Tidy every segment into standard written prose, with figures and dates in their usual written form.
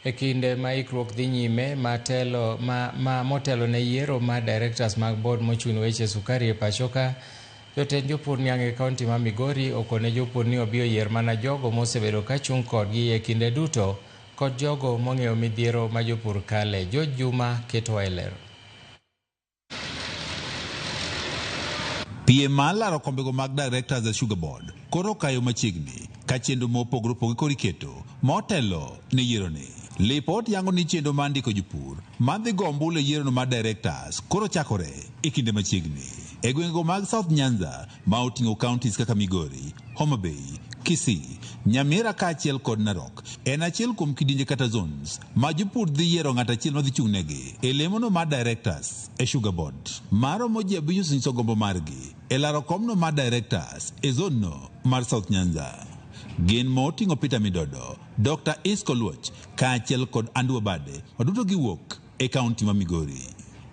E kinde ma ikruok dhi nyime matelo ma motelo ne yiero mar directors mag board mochung' ne weche sukari e pacho ka, jotend jopur niang' e kaunti ma Migori okone jopur ni obi oyier mana jogo mosebedo ka chung' kodgi e kinde duto kod jogo mong'eyo midhiero ma jopur kale. George Juma ketowa e ler. Piem mar laro kombego mag directors e Sugar Board koro okayo machiegni ka chenro mopogore opogore koro iketo motelo ne yieroni. Lipot yango ni chenro mar ndiko jopur madhi go ombulu e yierono mar directors koro chakore e kinde machiegni. E gwengego mag South Nyanza ma oting'o counties kaka Migori, Homa Bay, Kisii, Nyamira kaachiel kod Narok en achiel kuom kidienje kata zones ma jopur dhi yiero ng'at achiel madhi chung' negi e lemono mar directors e Sugar Board. Maromo ji 5 osenyiso gombo margi e laro komno mar directors e zone no mar South Nyanza. Gin moting'o Peter Midodo, Dr. Isco Luoch kaachiel kod Andrew Obade waduto giwuok e kaunti ma Migori.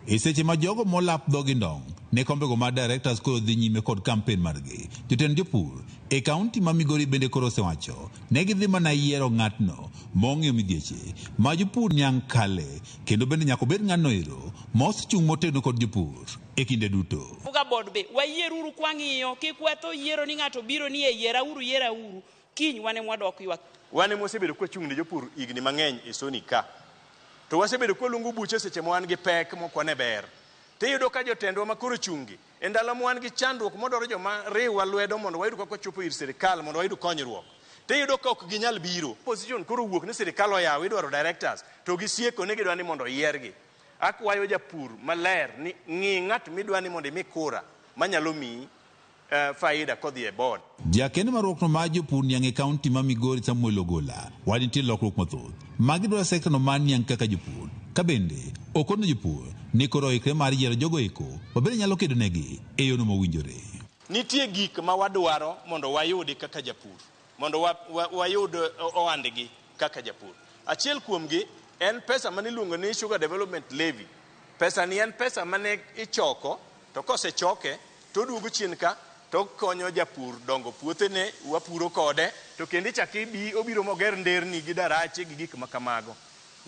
E seche ma jogo molap dhogi ndong' ne kombego mar directors koro dhi nyime kod kampen margi, jotend jopur e kaunti ma Migori bende koro osewacho ne gidhi mana yiero ng'atno mong'eyo midhieche ma jopur niang' kale kendo bende nyaka obed ng'atno ero mosechung' motegno kod jopur e kinde duto. Sugar Board be wayieruru kwang'iyo, kik watho yiero ni ng'ato biro ni e yierauru yierauru, kiny wan ema wadok ywak. Wan ema wasebedo kwachung' ne jopur higni mang'eny e Soni ka. To wasebedo kwaluongo buche seche ma wan gi pek mok wane ber. Tiyudo ka jotendwa ma koro ochung'gi, e ndalo ma wan gi chandruok modwaro joma riwwa lwedo mondo wayud kaka wachopo ir sirikal mondo wayud konyruok. Tiyudo ka ok ginyal biro. Opposition koro owuok ni sirikal oyaw idwaro directors to gisieko ni gidwa ni mondo oyiergi. Akwayo japur maler ni ng'i ng'at midwa ni mondo imi kura manyalo miyi faida kodhi e board. Jakeno mar riwruokno mar jopur niang' e kaunti ma Migori Samuel Ogola wacho ni nitie lokruok mathoth ma gidwaro e sekta no mar niang' kaka jopur ka bende okono jopur ni koro oikre mar yiero jogo eko ma bende nyalo kedo negi e yono mowinjore. Nitie gik ma wadwaro mondo wayudi kaka japur, mondo wayud ohandgi kaka japur. Achiel kuomgi en pesa mane iluongo ni Sugar Development Levy. Pesa ni en pesa mane ichoko to kosechoke to oduogo chien ka to okonyo japur dongo puothene, wapuro kode, to kendo ichak ibi obiro moger nderni gi darache gi gik ma kamago.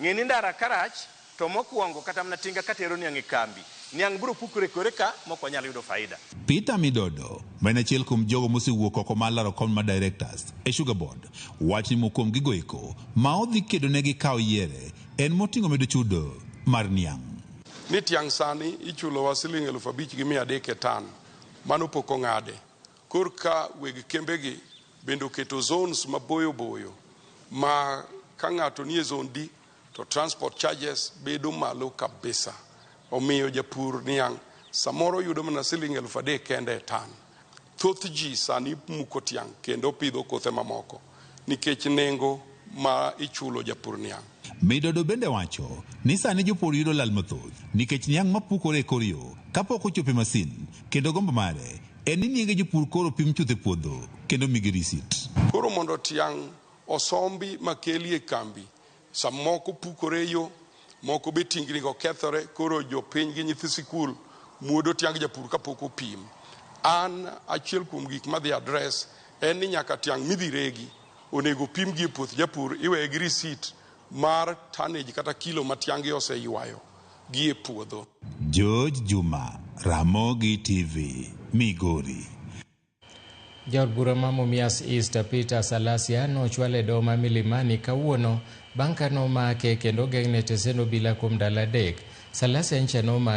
Ng'e ni ndara karach to mokwongo kata mana tinga katero niang' e kambi, niang' biro pukore kore ka mok wanyal yudo faida. Peter Midodo, ma en achiel kuom jogo mosewuok oko mar laro kom mar directors e Sugar Board, wacho ni moko kuom gigo eko ma odhi kedo negi ka oyiere en moting'o medo chudo mar niang'. Ni tiang' sani ichulowa siling 5,300 e tan, mano pok ong'ade. Kor ka weg kembegi bende oketo zones maboyo boyo ma ka ng'ato nie zone D to transport charges bedo malo kabisa. Omiyo japur niang' samoro yudo mana siling 3,000 kende e tan. Thoth ji sani muko tiang' kendo pidho kothe mamoko nikech nengo ma ichulo japur niang'. Midodo bende wacho ni sani jopur yudo lal mathoth nikech niang' mapukore e kor yo kapok ochopo e masin kendo gombo mare en ni nienge jopur koro pim chuth e puodho kendo migi risit. Koro mondo tiang' osombi makeli e kambi, samoko pukore e yo, moko be tingni go kethore, koro jopiny gi nyithi sikul muodo tiang japur kapok opim. An achiel kuom gik madhi address en ni nyaka tiang' midhi regi onego pim gi e puoth japur, iweye gi receipt mar tonnage kata kilo ma tiang'gi oseywayo gi e puodho. George Juma, Ramogi TV, Migori. Jaod bura ma Mumias East Peter Salasya nochwal e doho ma Milimani kawuono bang' ka nomake kendo ogeng'ne tesend obila kuom ndalo 3. Salasya ncha nomake